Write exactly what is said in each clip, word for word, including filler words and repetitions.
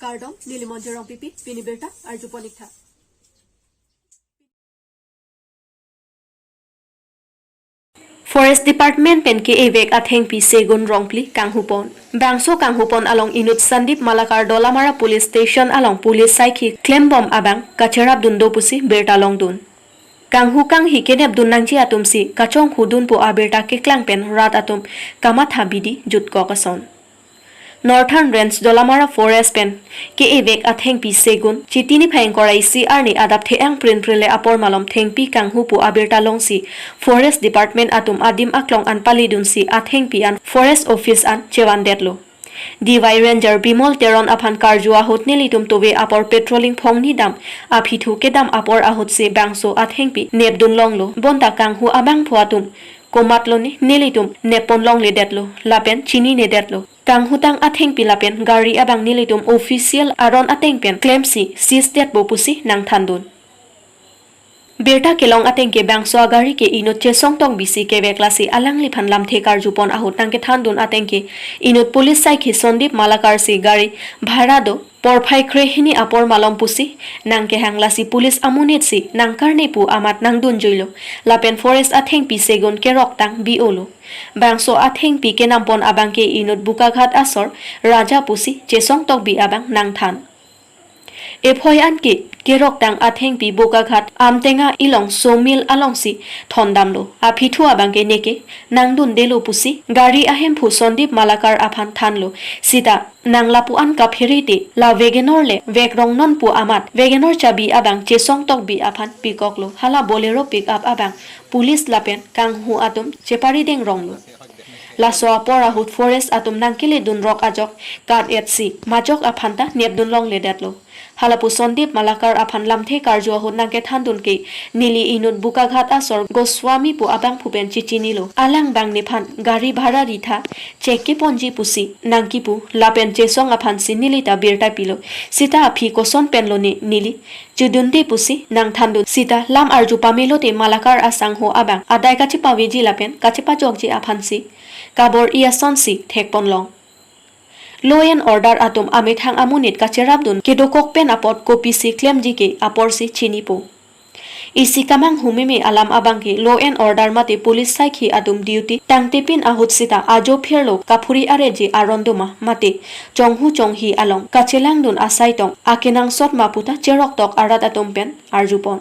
Kardom, neli Monjir Rongpipi, pini birta arjupon ik tha. Forest Department pen ke-e vek athengpi Segun Rongphli kanghupon. Bangso kanghupon along inut Sandip Malakar Dolamara Police Station along police saikhi klembom abang kacherapdun do pusi birta longdun. Kanghu kanghi kenepdun nangji atum si kachonghu dunpo abirta keklang pen rat atum kamatha bidi jutkok ason. Northern Range Dolamara Forest pen ke-e vek athengpi Segun Chiti niphai ingkoi ra isi arni adap the-ang prinprinle apor malom thengpi kanghupo abirta longsi Forest Department atum adim aklong an palidunsi athengpi an Forest Office an chevandetlo. D Y Ranger Bimol Teron aphan karju ahut nelitum tove apor patrolling phongni dam aphi thu kedam apor ahutsi bangso athengpi nepdun longlo. Bonta kanghu abangphu atum komatlo ne nelitum neppon longledetlo lapen chininedetlo. Kanghutang athengpi lapen gari abang nelitum official aron ateng pen klemsi seize detpo pusi nangthandun. Birta kelong ateng ke bangso agari ke inut Chesong Tokbi si kevek lasi alangliphan lamthe karjupon ahut nangkethandun ateng ke inut police saikhi Sandip Malakar si gari bhara do porphai krehini apor malom pusi nangkehang lasi police amonit si nangkarne pu amat nangdunjuilo. Lapen forest athengpi Segun keroktang bi-olo. Bangso athengpi kenampon abang ke inut Bokaghat asor Raja pusi Chesong Tokbi abang nangthan. Ephoi an ke keroktang athengpi Bokaghat Amtenga ilong sawmill alongsi thondamlo. Aphi thu abang ke neke nangdundelo pusi gari ahemphu Sandip Malakar aphan thanlo. Sita nang lapu an kaphere te la Wagonor le vek rong non pu amat Wagonor chabi abang Chesong Tokbi aphan pikoklo. Hala Bolero pickup abang police lapen kanghu atum cheparideng ronglo. Laso apor ahut forest atum nangkeledun rok ajok kat-etsi majok aphan ta nepdun longledetlo. Halapu Sandip Malakar aphan lamthe karju ahut nangkethandun ke neli inut Bokaghat asor Goswami pu abangphu pen chechinilo. Alangbang nephan gari bhara ritha check keponji pusi nangkipu lapen Chesong aphansi neli ta birta pilo. Sita aphi koson penlo ne neli chedunde pusi nangthandun. Sita lam arju pamelo te Malakar asangho abang adai kachepaveji lapen kachepajokji aphansi kabor-i asonsi thekponlong. Law and order atum amethang amonit kacherapdun kedokok pen apot kopisi klemji ke aporsi chinipo. Isi kamanghu meme alam abang ke law and order mate police saikhi atum duty tangtepin ahut sita ajo phirlo kaphuri areji aron doma mate chonghu chonghi along kachelangdun asai tong akenangsot ma puta cheroktok arat atum pen arjupon.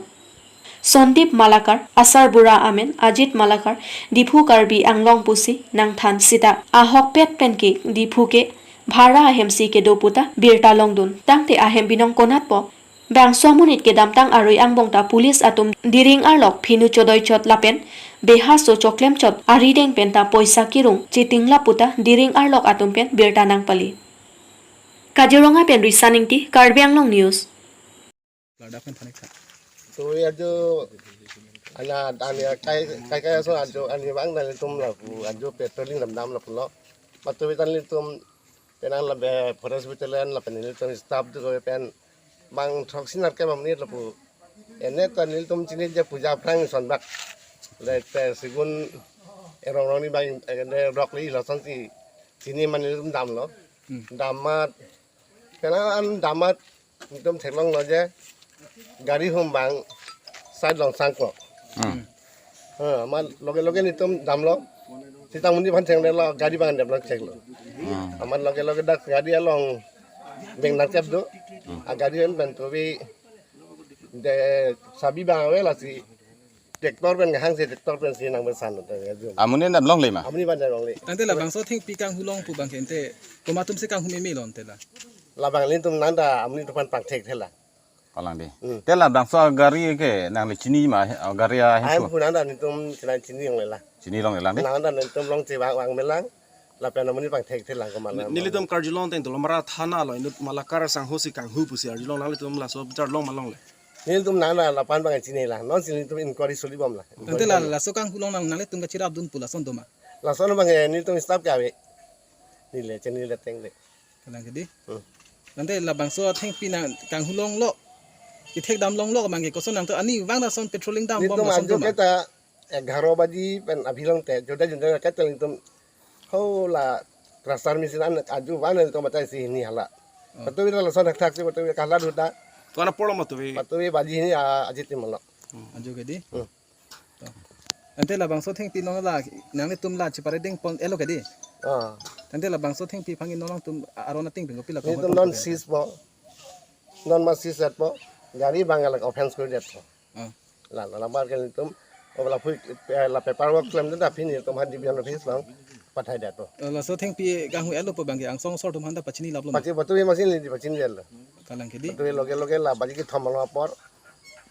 Sandip Malakar, asarbura amen Ajit Malakar, Diphu Karbi Anglong pusi nangthan sita ahokpet pen ke Diphu ke bhara ahemsi kedo puta birta longdun. Tangte ahem binong konatpo? Bangso amonit kedamtang arui angbong ta police atum diring arlok phinu chodoichot lapen behaso choklemchot arideng pen ta poisa kirung chitinglap puta diring arlok atum pen birta nangpali. Kaziranga pen Risan Ingti, Karbi Anglong News. Ladak pen thanik tha. To arju ana ani kai kai kai ason arju ani bang nelitum lapu arju patrolling damdam lapulo. Matu bitan nelitum penang labe forest battalion lapen nelitum staff do pen bang throksi nar ke bang nit lapu. Ene ta nelitum chini je puja phrang son bak. Le te Segun erong rong ni bang ene rok li lason si chini man nelitum damlo. Hmm. Damat penang an damat nelitum theklonglo je gari hum bang side long sangklo. Hmm. Ha, amat loge loge nelitum damlo. Sitang muni phan thenglelo gari bang damlo cheklo. Hmm. Amat loge loge dak gari along beng nangkep do. Hmm. A gari pen pen to bi de sabi bang ave lasi tractor pen hang si tractor pensi nangpesan do ya jum. Amonit damlongle ma? Amonit bang damlongle. Tangte labangso athengpi kanghu long pu bang ke ante komat atumsi kanghu meme lo ante la? Labang nelitum nangta amonit atum aphan pangthekthela. Kalang dei. Hmm. Te labangso gari ke nangli chini ma, gari ahemphu? Ahemphu nangta nelitum chini chinilongle la. Chinilongle lang dei. Nangta nelitum longche vang vang melang. Lapen amonit pangthekthelang komat. Nelitum karjulong ateng Dolamara thana lo inut Malakar sangho si kanghu pusi arjulong, nanglitum laso bichar long ma longle? Nelitum nangta lapu an bang chinila. Non si nelitum inquiry solibomla. Tangte la laso kanghu long nang nanglitum kacherapdun pu lason doma? Lason bang nelitum staff ke ave. Neli chinile teng dei. Kalang ke dei. Hmm. Tangte labangso athengpi nang kanghu longlo, kethek damlonglo bang ke koson nangtum ani vang lason patrolling dambom lason doma? Nelitum arju keta egharo baji pen aphi longte joda joda keta nelitum ho la crusher machine an arju van nelitum batai si hini hala. Patuwi ta lason thakthak si patuwi kalat huta. Ko-an apor lo patuwi? Patuwi baji hini, ah, aji tim lo. Ajo ke dei. Hmm. To. Tangte labangso thengpi non la nanglitum la chipare dengpon-etlo ke dei. Ah. Tangte labangso thengpi aphan non nangtum aron ateng pen kopilo nelitum kanghu non pon sis po. Non ma sis et po. Gari bang alak offence kori det po. Ah. La, la, lambar ke nelitum, o la phui, eh, la paperwork klemdet aphi nelitum ha division office along pathai det po. Eh, laso thengpi kanghu-etlo pu abang ke angsong asor atum aphanta pachini laplo ma? Pachi, patuwi machine neli pachini detlo. Kalang ke dei. Patuwi loge loge la baji kethom along apor.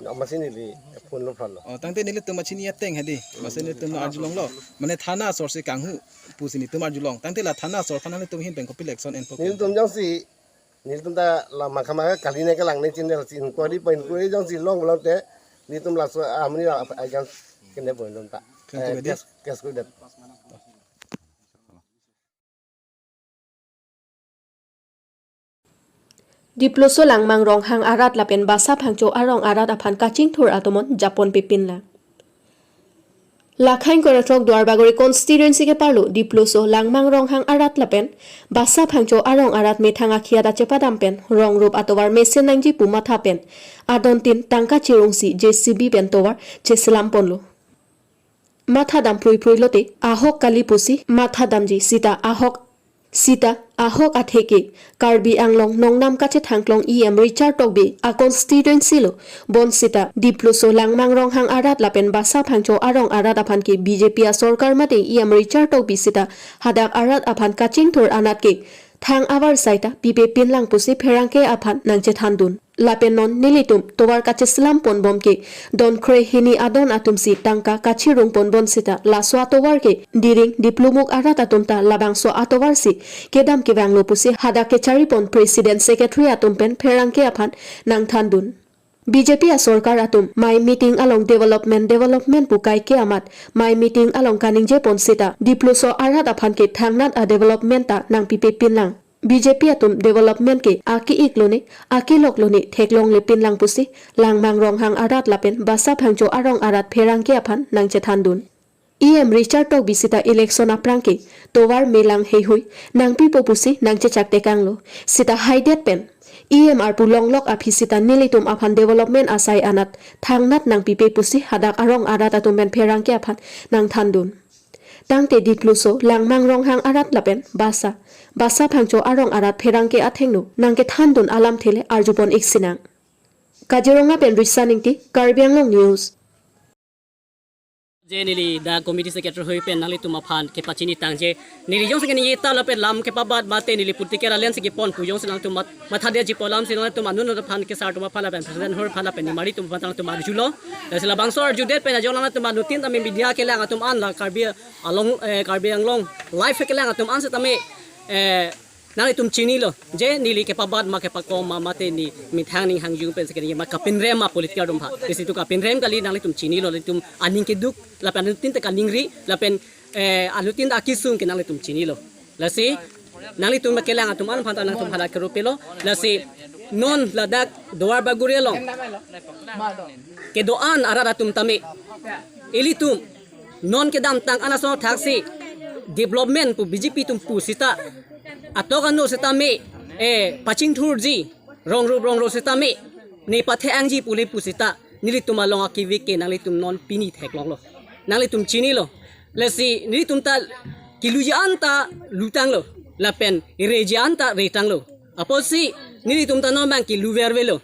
Machine neli phone lo phone lo. Oh, tangte nelitum machini ateng ha dei. Masi nelitum arjulonglo. Mane thana asor si kanghu pusi nelitum arjulong. Tangte la thana asor aphan nelitum ahin pen kopilo action enpo ke? Nelitum jongsi Nelitum ta la makhama kali ne kelang ne chinine si inquiry pa inquiry jongsi long long te nelitum laso amni la agan kene po nelitum ta. Kene eh, po, case, case kuri det. Dipluso Langmang Ronghang arat lapen Basa Phangcho arong arat aphan kachingthur atum-an japon pipin lang. Lakhain Korathok Duarbagori constituency keparlo Dipluso Langmang Ronghang arat lapen Basa Phangcho arong arat methang akhiat achepadam pen rong rup atovar mesen nangji pu matha pen adontin tangka chirungsi J C B pen tovar cheselam ponlo. Matha dam phrui phrui lote ahok kali pusi matha damji sita ahok Sita ahok atheke Karbi Anglong nongnam kachethangklong E M Richard Tokbi a constituency lo. Bonsita Dipluso Langmang Ronghang arat lapen Basa Phangcho arong arat aphan ke B J P asorkar mate E M Richard Tokbi sita hadak arat aphan kachingthur anat ke thang avar saita pipe pinlang pusi pherangke aphan nangchethandun. Lapen non nelitum tovar kacheselam ponbom ke don kre hini adon atum si tangka kachirung ponbom sita laso atovar ke Diring Diplumuk arat atum ta labangso atovar si kedam kevanglo pusi hadak kechari pon president secretary atum pen pherangke aphan nangthandun. B J P asorkar atum mai meeting along development development pu kaike amat mai meeting along kaningje pon sita Dipluso arat aphan ke thangnat a development ta nangpipe pinlang. B J P atum development ke ake-ik lone, akelok lone theklongle pinlang pusi Langmang Ronghang arat lapen Basa Phangcho arong arat pherangke aphan nangchethandun. E M Richard Tokbi sita election aphrang ke tovar melang heihui nangpipo pusi nangchechak tekanglo. Sita haidet pen E M arpu longlok aphi sita nelitum aphan development asai anat thangnat nangpipe pusi hadak arong arat atum pen pherangke aphan nangthandun. Tangte Dipluso Langmang Ronghang arat lapen Basa, Basa Phangcho arong arat pherangke athengno nangkethandun alamthe le arjupon-ik sinang. Kaziranga pen Risa Ingti, Karbi Anglong News. Je neli dak committee secretary hui pen nanglitum aphan kepachini tangje. Neli jongsi kaningje ta lapen lam kepabat mate neli political alliance kepon pu jongsi nangtum mat-, mathadeji pu alam si nangtum anun aphan kesar atum aphan lapen president hur aphan lapen nimari atum aphan nangtum arjulo. Lasi labangso arjudet pen ajong nangtum anuttin tame media kelang atum an la Karbi Anglong, eh, Karbi Anglong live kelang atum an setame, eh, nanglitum chinilo. Je neli kepabat ma kepakom ma mate ne methang ning hangjung pen sekali ma kapinrem ma political atum aphan. Lasi itum kapinrem kali nanglitum chinilo. Nelitum aning keduk lapen anuttin ta kaningri lapen, eh, anuttin ta akesung ke nanglitum chinilo. Lasi nanglitum kelang atum an aphan ta nangtum hala kerupelo. Lasi non ladak Duarbagori along kedo-an arat atum tame ilitum non kedamtang an ason thaksi development pu B J P atum pu sita atok ano setame, eh, pachingthurji rong rup rong rup setame ne pathe-angji pule pu sita nelitum along akivik ke nanglitum non pini theklonglo. Nanglitum chinilo. Lasi nelitum ta keluji an ta lutanglo. Lapen reji an ta retanglo. Apotsi nelitum ta non abang ke luvervelo.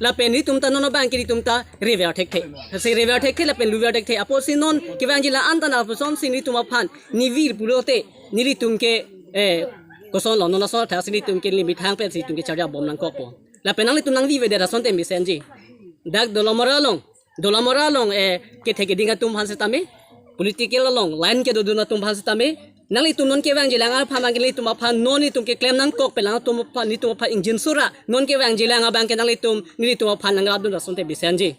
Lapen nelitum ta non abang ke nelitum ta rever thekthe. Lasi rever thekthe lapen luver thekthe. Apotsi non kevangji la-an ta na apotsi nelitum aphan nivir pulote nelitum ke, eh, kosonlo non ason thaksi nelitum ke limit hang pensi nelitum ke charja bom nangkokpo. Lapen nanglitum nangvivedet asonte mesenji. Dak Dolamara along, Dolamara along, eh, kethe keding atum aphan setame, political along line kedodun atum aphan setame, nanglitum non kevangji lang aphan abang ke nelitum aphan non nelitum keklem nangkok pen lang atum aphan nelitum aphan ingjin sura non kevangji lang abang ke nanglitum nelitum aphan nangrapdun asonte mesenji.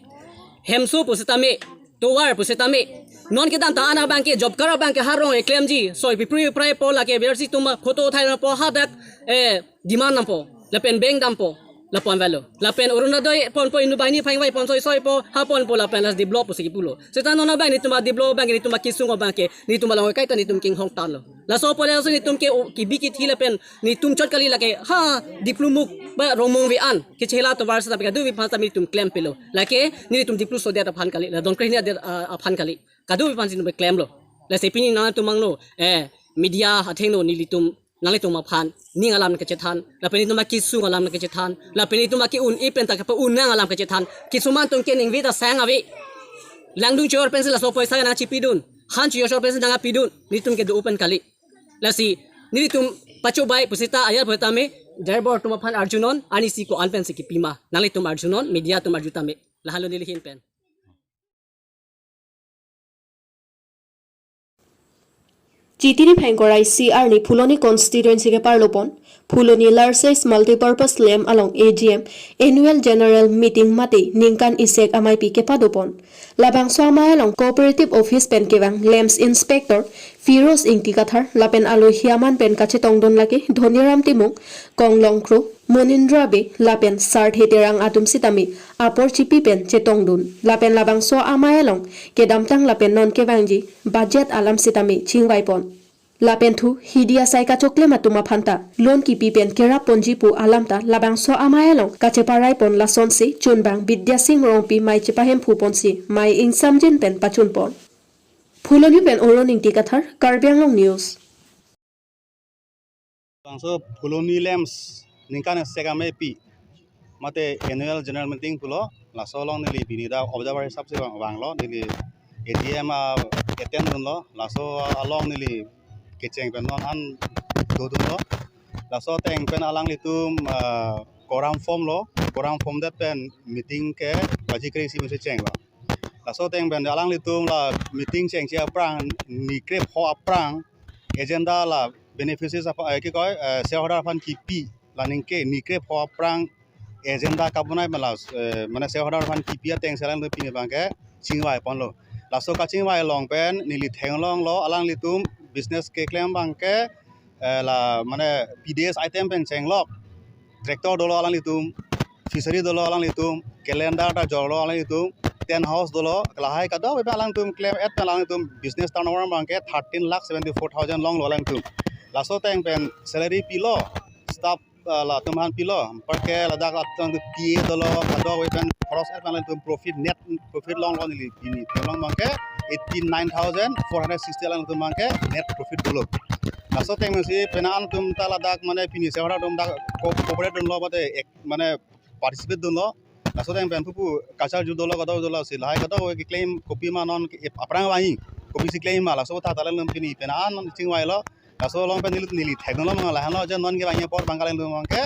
Hemso pu setame, tovar pu setame, non kedamtang an abang ke job card abang ke harong keklemji, soi pipri prai po lake versi atum photo thai po hadak, eh, demand nangpo lapen bank dampo. Lapu-an avelo. Lapen Orunodoi ponpo, inut banghini aphan ingvaiponso, isoipo, ha ponpo lapen lasi develop pusi kipulo. Seta non abang nelitum a-develop abang, nelitum akesung abang ke, nelitum along kaita nelitum kinghong tanglo. Laso apot laso nelitum ke o, kebi kethe lapen nelitum chot kali lake, ha, Diplu muk ba Rongmongve an kechela tovar seta kadokave aphan seta nelitum klempelo. Lake nelitum Diplu sodet aphan kali, la Dongkre hini adet, ah, aphan kali. Kadokave aphan si nelitum klemlo. Lasi pini nangtum angno, eh, media athengno nelitum nanglitum aphan ning alam kachethan, lapen nelitum akesung alam kachethan, lapen nelitum ake-un-e pen ta kepa-un nang alam kachethan. Kisuman atum ke ningve ta sang ave. Langdun chor pensi laso poisa nangchipidun, han chor pensi nangpidun, nelitum ke do-o pen kali. Lasi nelitum pachobai pusita ayar pusitame, driver atum aphan arjunon, ani si ko-an pensi kipima, nanglitum arjunon, media atum arju tame. Lahelo neli ahin pen. G T D Phengkorai C R ni Phuloni constituency keparlopon Phuloni Large Size Multipurpose Lamp along A G M, Annual General Meeting mate ningkan isi amei pi kepadopon. Labangso amei along Cooperative Office pen kevang Lamps Inspector Firoz Ingti Kathar lapen alohi aman pen kachetongdun lake Dhoniram Timung, Konglong Kro, Monindra Bey lapen Sarthe Terang atum sitame apor chipi pen chetongdun. Lapen labangso amei along kedamtang lapen non kevangji budget alam sitame chingvaipon. Lapen thu hidi asai kachoklem atum aphan ta loan kipi pen kerapponji pu alam ta labangso amei along kacheparaipon, lasonsi chunbang Bidya Sing Rongpi mei chepahemphuponsi mei ingsamjin pen pachunpon. Phuloni pen Orun Ingti Kathar, Karbi Anglong News. Labangso Phuloni Lamps ningkan isi amei pi mate Annual General Meeting pulo, laso along neli pini dak observer hisap si vang, vanglo, neli A G M a-attend dunlo, laso along neli kecheng pen non an dodunlo. Laso ateng pen alanglitum, ah, quorum formlo, quorum formdet pen meeting ke baji kre-isi pensi chenglo. Laso ateng pen alanglitum la meeting chengche aphrang, ni krepho aphrang agenda la beneficiaries apa, eh, kikoi, eh, shareholder aphan kipi, la ningke ni krepho aphrang agenda kabonai mala, eh, mane shareholder aphan kipi atengsi alanglitum pini abangke chingvaiponlo. Laso kachingvai along pen neli theklonglo, alanglitum business keklem abangke, eh, la mane P D S item pen chenglok. Tractor dolo alanglitum, fishery dolo alanglitum, calendar ta jorlo alanglitum, tent house dolo, lahai kadokave alangtum klem-et pen alanglitum business turnover abangke thirteen lakh seventy-four thousand longlo alanglitum. Laso ateng pen salary pilo, staff, ah, latum aphan pilo, anparke ladak latum T A dolo, kadokave pen cross-et pen alanglitum profit, net profit longlo, neli pini theklong abangke eighty-nine thousand four hundred sixty alanglitum abangke net profit dolo. Laso ateng pensi penang atum ta ladak mane pini shareholder atum dak co-, cooperate dunlo mate ek, mane participate dunlo. Laso ateng pen pupu kachar ju dolo, kadokave dolo, si lahai kadokave keklem kopima non ke aphrang vangji, kopisi klem ma, laso ta alanglitum pini penang chingvailo. Laso along pen neli, neli theklonglo mane lahenlo je non kevangji apor abangke alanglitum abangke,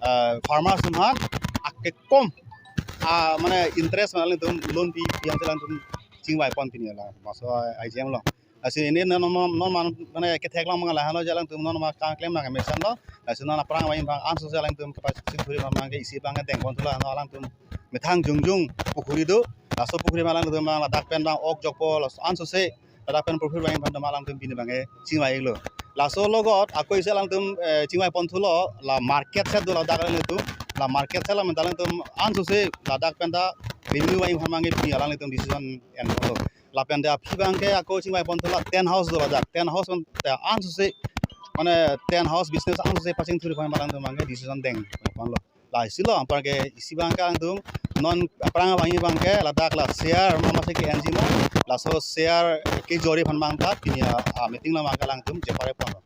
eh, farmers atum aphan akekom, ah, mane interest mane alanglitum loan pi, pi ansi alanglitum chingvaipon pini labangso A G M along. Lasi ini non, non, non man, mane ketheklong mane lahenlo je alanglitum non ma keklem nang mesen lo. Lasi non aphrang vangji abang ansose alanglitum kepachingthurji abangke isi abangke dengpon thulo, non alanglitum methang jongjong pukhuri do. Laso pukhuri abang alanglitum abang ladak pen abang ok jokpo, laso ansose ladak pen profit vangji aphan atum alanglitum pini abangke chingvai-iklo. Laso logot ako isi alanglitum, eh, chingvaipon thulo, la market shed do ladak alanglitum, la market shed la mental alanglitum ansose ladak pen ta revenue vangji aphan abangke pini alanglitum decision enlo. Lapen ta aphi abangke ako chingvaipon thulo tent house do ladak. Tent house pen ta ansose, mane tent house business ansose pachingthurji aphan alanglitum abangke decision dengponlo. Lasi lo, anparke isi abangke alanglitum non aphrang vangji abangke ladak la share ma masi ke-enji ma, laso share kejorji aphan abang ta pini a, a meeting along abangke alanglitum cheparaiponlo.